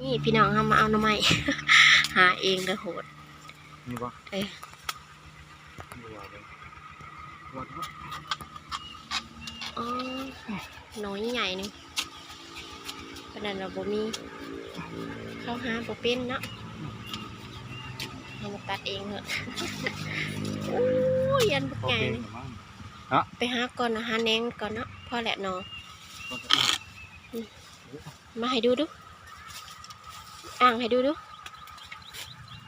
ນີ້ພີ່ນ້ອງ ເຮົາມາເອົາໜໍ່ໄມ້ ຫາເອງເດີໂຫດ. ນີ້ບໍ່? ເອີ ນີ້ວ່າເດີ ວັດເນາະ. ອໍ ໜໍ່ໃຫຍ່ນີ້ ປານນັ້ນວ່າບໍ່ມີ ເຂົາຫາບໍ່ເປັນເນາະ. ເຮົາມາຕັດເອງເນາະ. ໂອ້ຍ ອັນບັກໃຫຍ່ນີ້ ເນາະ ໄປຫາກ່ອນເນາະ ຫາແໜງກ່ອນເນາະ. ພໍແຫຼະໜໍ່ ມາໃຫ້ດູດູ ອ້າງໃຫ້ດູດູ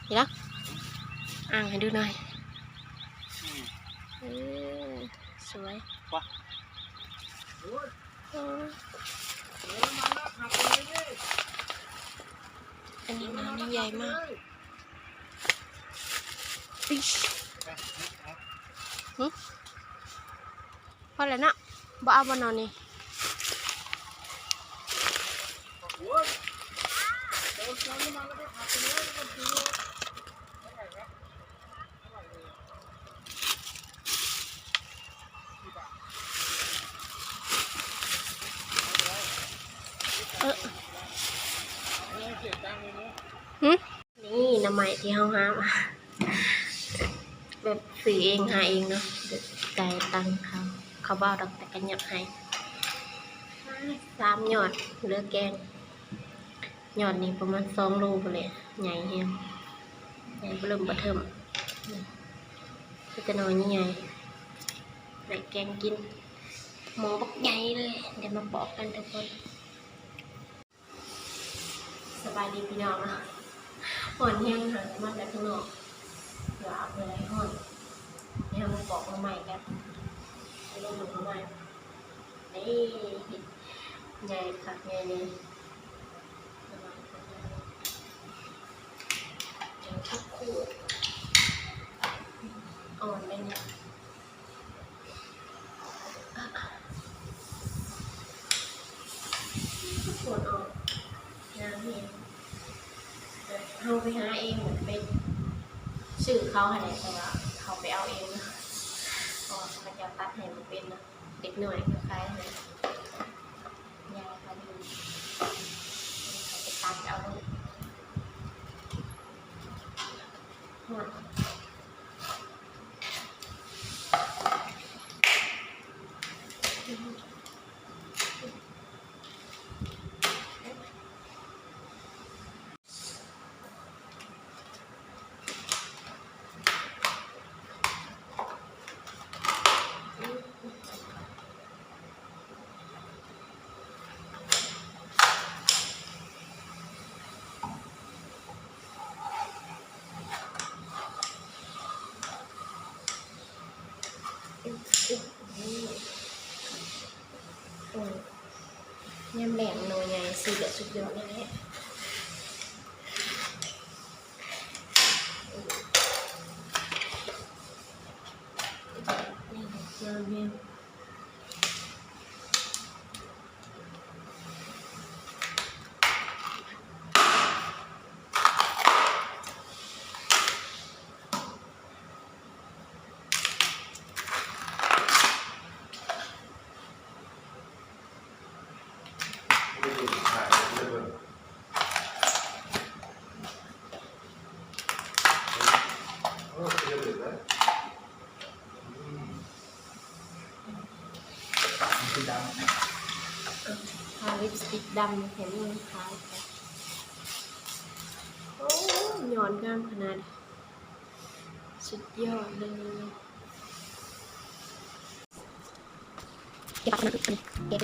ເຫັນລະ ອ້າງໃຫ້ດູໜ່ອຍ. ອືມ ເອີ ສວຍ ເອີ ອັນນີ້ໜໍ່ນີ້ໃຫຍ່ມາກ. ຫຶ ພໍແລ້ວເນາະ ບໍ່ເອົາບໍ່ໜໍ່ນີ້? ເອີ ຫຶ ນີ້ໜໍ່ໄມ້ທີ່ເຮົາຫາມາ ແບບຊື້ເອງຫາເອງເນາະ ແບບຈ່າຍຕັງເຂົາ ເຂົາບໍ່ເອົາດອກ ແຕ່ກະຫຍັບໃຫ້ ສາມຍອດ ເຫຼືອແກງ. ຍອດນີ້ປະມານສອງໂລພຸ້ນແຫຼະ ໃຫຍ່ແຮງ ໃຫຍ່ເລີ່ມປະເທີມ. ມີແຕ່ໜໍ່ໃຫຍ່ໆ ໄດ້ແກງກິນ ໝໍ້ບັກໃຫຍ່ເລີຍ. ດຽວມາປອກກັນທຸກຄົນ. ສະບາຍດີພີ່ນ້ອງ ຮ້ອນແຮງ ຫາກະມາແຕ່ຂ້າງນອກ ວ່າເມື່ອຍຮ້ອນ. ດຽວມາປອກໜໍ່ໄມ້ກັນ ໄປລົງໜໍ່ໄມ້. ນີ້ ໃຫຍ່ຄັກໃຫຍ່ແນ່ ແກງຜັກຂູດ ອ່ອນເດ້ນີ້. ໂຄດອອກ ງາມແຮງ. ແບບເຮົາໄປຫາເອງ ແບບໄປຊື້ເຂົາຫັ້ນແຫຼະ ແຕ່ວ່າເຂົາໄປເອົາເອງ ເພາະວ່າເຂົາເຈົ້າຕັດໃຫ້ບໍ່ເປັນເນາະ. ເດັກນ້ອຍເຂົາຂາຍໃຫ້ ຍາຍຂາຍຢູ່ ເຂົາໄປຕັດເອົາໂລດ. ຮ້ອນ. ໂອ້ຍ ຍາມແລ້ງໜໍ່ໃຫຍ່ ຊິແບບສຸດຍອດເລີຍແຫຼະ. ທາລິບສະຕິກດຳໃຫ້ມັນຂາວ. ໂອ້ ຍ້ອນງາມຂະໜາດ ສຸດຍອດເລີຍ. ເກັບເອົາອັນນີ້ ເກັບ.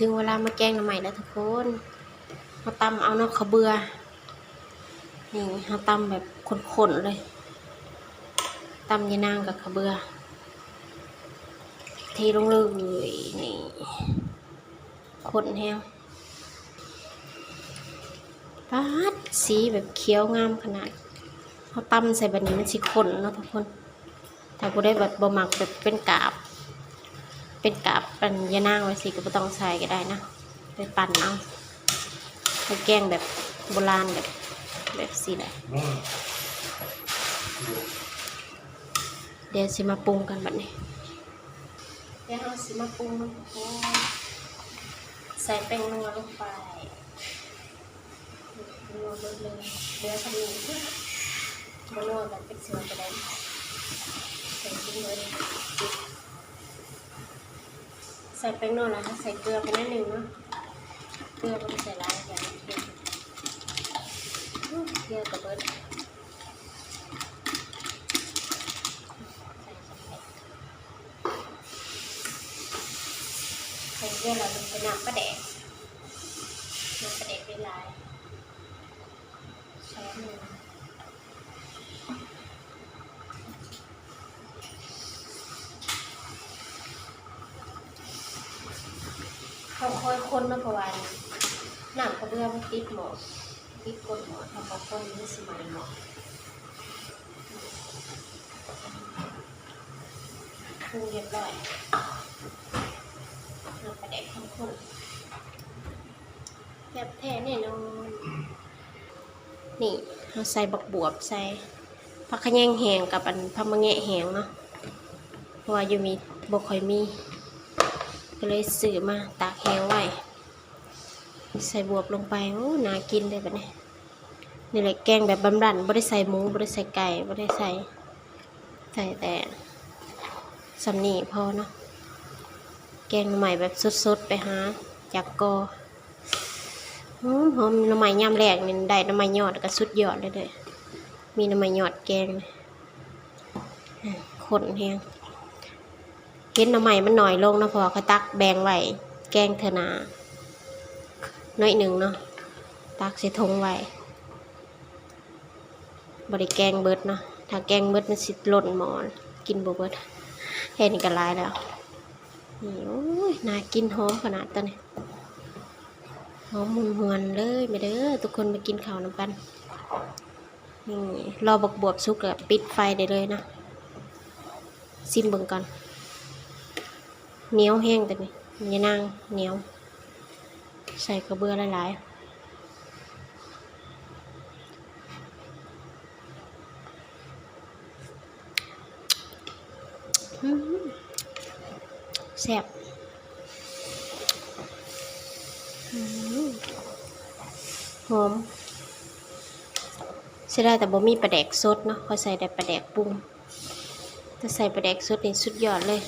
ເຖິງເວລາມາແກງໜໍ່ໄມ້ແລ້ວທຸກຄົນ. ເຮົາຕຳເອົາເນາະ ເຂົ້າເບືອ. ນີ້ເຮົາຕຳແບບຂ້ນໆເລີຍ. ຕຳຍານາງກັບເຂົ້າເບືອ ເທລົງເລີຍ. ນີ້ ຂ້ນແຮງ. ປາດ ສີແບບຂຽວງາມຂະໜາດ. ເຮົາຕຳໃສ່ບາດນີ້ມັນຊິຂ້ນເນາະທຸກຄົນ. ຖ້າຜູ້ໃດແບບບໍ່ມັກແບບເປັນກາບ ເປັນກາບອັນຍານາງວ່າຊີ້ ກໍບໍ່ຕ້ອງໃສ່ກໍໄດ້ນະ ໄປປັ່ນເອົາ. ໄປແກງແບບໂບລານ ແບບ ແບບຊີ້ແຫຼະ. ດຽວຊິມາປຸງກັນບາດນີ້. ດຽວເຮົາຊິມາປຸງເນາະທຸກຄົນ. ໃສ່ແປ້ງນົວລົງໄປ. ນົວເບິດເລີຍ ເຫຼືອສ່ຳນີ້. ບໍ່ນົວກໍເປັນເສືອກໍໄດ້. ໃສ່ເບິດ ໃສ່ແປ້ງນົວແລ້ວໃສ່ເກືອໄປໜ້ອຍໜຶ່ງເນາະ. ເກືອບໍ່ໄດ້ໃສ່ຫຼາຍ ໃສ່ເຄັມ. ເກືອກໍເບິດ. ໃສ່ເກືອແລ້ວລົງໃສ່ນ້ຳປາແດກ. ນ້ຳປາແດກຫຼາຍໆ ຊ້ອນໜຶ່ງ. ເຮົາຄ່ອຍຄົນເນາະ ເພາະວ່ານ້ຳກະເບືອມັນຕິດໝໍ້ ຕິດກົ້ນໝໍ້. ຖ້າບໍ່ຄົນມັນຊິໄໝ້ໝໍ້. ປຸງຮຽບຮ້ອຍ. ນ້ຳປາແດກເຂັ້ມຂຸ້ນ ແຊບແທ້ແນ່ນອນ. ນີ້ເຮົາໃສ່ບັກບວບ ໃສ່ຜັກຂະແຍງແຫ້ງກັບອັນຜັກມະແງະແຫ້ງເນາະ ເພາະວ່າຢູ່ນີ້ບໍ່ຄ່ອຍມີ ກໍເລີຍຊື້ມາຕາກແຫ້ງໄວ້. ໃສ່ບວບລົງໄປ. ໂອ້ ໜ້າກິນເດ້ບາດນີ້. ນີ້ແຫຼະ ແກງແບບບານໆ ບໍ່ໄດ້ໃສ່ໝູ ບໍ່ໄດ້ໃສ່ໄກ່ ບໍ່ໄດ້ໃສ່ ໃສ່ແຕ່ສ່ຳນີ້ພໍເນາະ. ແກງໜໍ່ໄມ້ແບບສົດໆ ໄປຫາຈາກກໍ. ຫອມໆ ໜໍ່ໄມ້ຍາມແລ້ງນີ້ ໄດ້ໜໍ່ໄມ້ຍອດກໍສຸດຍອດເລີຍເດີ້. ມີໜໍ່ໄມ້ຍອດແກງ ຂ້ນແຮງ. ເຫັນໜໍ່ໄມ້ມັນໜ້ອຍລົງເນາະ ເພາະວ່າຂ້ອຍຕັກແບ່ງໄວ້ແກງເທື່ອໜ້າໜ້ອຍໜຶ່ງເນາະ ຕັກໃສ່ຖົງໄວ້. ບໍ່ໄດ້ແກງເບິດເນາະ ຖ້າແກງເບິດມັນຊິລົ້ນໝໍ້ ກິນບໍ່ເບິດ. ແຄ່ນີ້ກໍຫຼາຍແລ້ວ. ນີ້ ໂອ້ຍ ໜ້າກິນ ຫອມຂະໜາດຕອນນີ້ ຫອມຫວນໆເລີຍ. ມາເດີ້ ທຸກຄົນມາກິນເຂົ້ານຳກັນ. ນີ້ ລໍບັກບວບສຸກແລ້ວປິດໄຟໄດ້ເລີຍເນາະ. ຊິມເບິ່ງກ່ອນ. ໜຽວແຮງຕົວນີ້ ຍານາງໜຽວ. ໃສ່ເຂົ້າເບືອຫຼາຍໆ. ອືມ ແຊບ. ອືມ ຫອມ. ເສຍດາຍແຕ່ບໍ່ມີປາແດກສົດເນາະ ຂ້ອຍໃສ່ແຕ່ປາແດກປຸງ. ຖ້າໃສ່ປາແດກສົດນີ້ສຸດຍອດເລີຍ.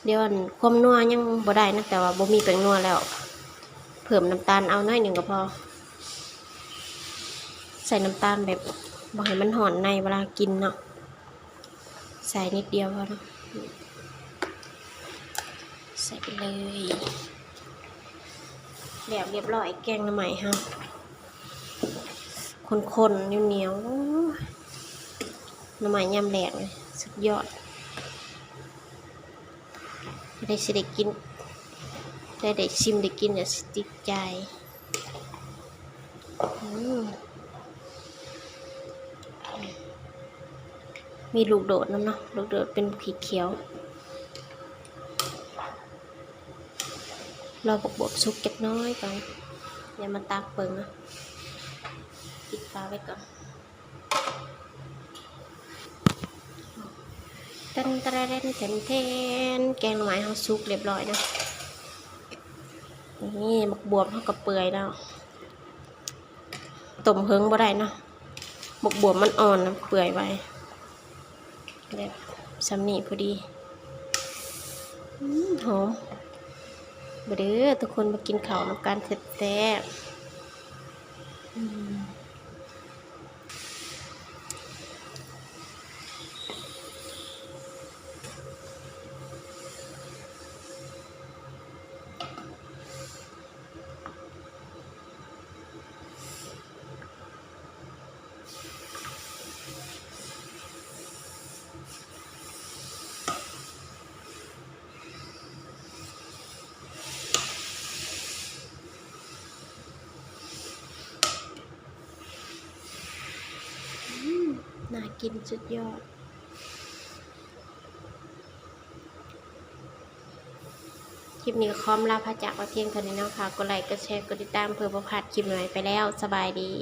ດຽວອັນຄວາມນົວຍັງບໍ່ໄດ້ນະ ແຕ່ວ່າບໍ່ມີແປ້ງນົວແລ້ວ ເພີ່ມນ້ຳຕານເອົາໜ້ອຍໜຶ່ງກໍພໍ. ໃສ່ນ້ຳຕານແບບບໍ່ໃຫ້ມັນຮ້ອນໃນເວລາກິນເນາະ. ໃສ່ນິດດຽວພໍເນາະ ໃສ່ໄປເລີຍ. ແລ້ວຮຽບຮ້ອຍແກງໜໍ່ໄມ້ເຮົາ ຂ້ນໆ ໜຽວໆ. ໂອ້ຍ ໜໍ່ໄມ້ຍາມແລ້ງ ສຸດຍອດ. ຜູ້ໃດຊິໄດ້ກິນ ໃຜໄດ້ຊິມໄດ້ກິນກໍຊິຕິດໃຈ. ອືມ ມີລູກໂດດນຳເນາະ ລູກໂດດເປັນຂີຂຽວ. ລໍບັກບວບສຸກຈັກໜ້ອຍກ່ອນ ດຽວມາຕັກເບິ່ງເນາະ. ປິດຝາໄວ້ກ່ອນ. ແຕ່ນແຕ່ນແຕ່ນແຕ່ນ ແກງໜໍ່ໄມ້ເຮົາສຸກຮຽບຮ້ອຍເນາະ. ນີ້ບັກບວບເຮົາກໍເປື່ອຍແລ້ວ ຕົ້ມເຫິງບໍ່ໄດ້ເນາະ ບັກບວບມັນອ່ອນນະ ເປື່ອຍໄວ. ແບບສ່ຳນີ້ພໍດີ. ອືມ ຫອມ. ມາເດີ້ ທຸກຄົນມາກິນເຂົ້ານຳກັນແຊບໆ. ອືມ. ໜ້າກິນສຸດຍອດ. ຄລິບນີ້ກໍຂໍລາພາຈາກໄວ້ພຽງເທົ່ານີ້ເນາະ. ຝາກກົດໄລ ກົດແຊ ກົດຕິດຕາມ ເພື່ອບໍ່ພາດຄລິບໃໝ່ໆໄປແລ້ວ. ສະບາຍດີ.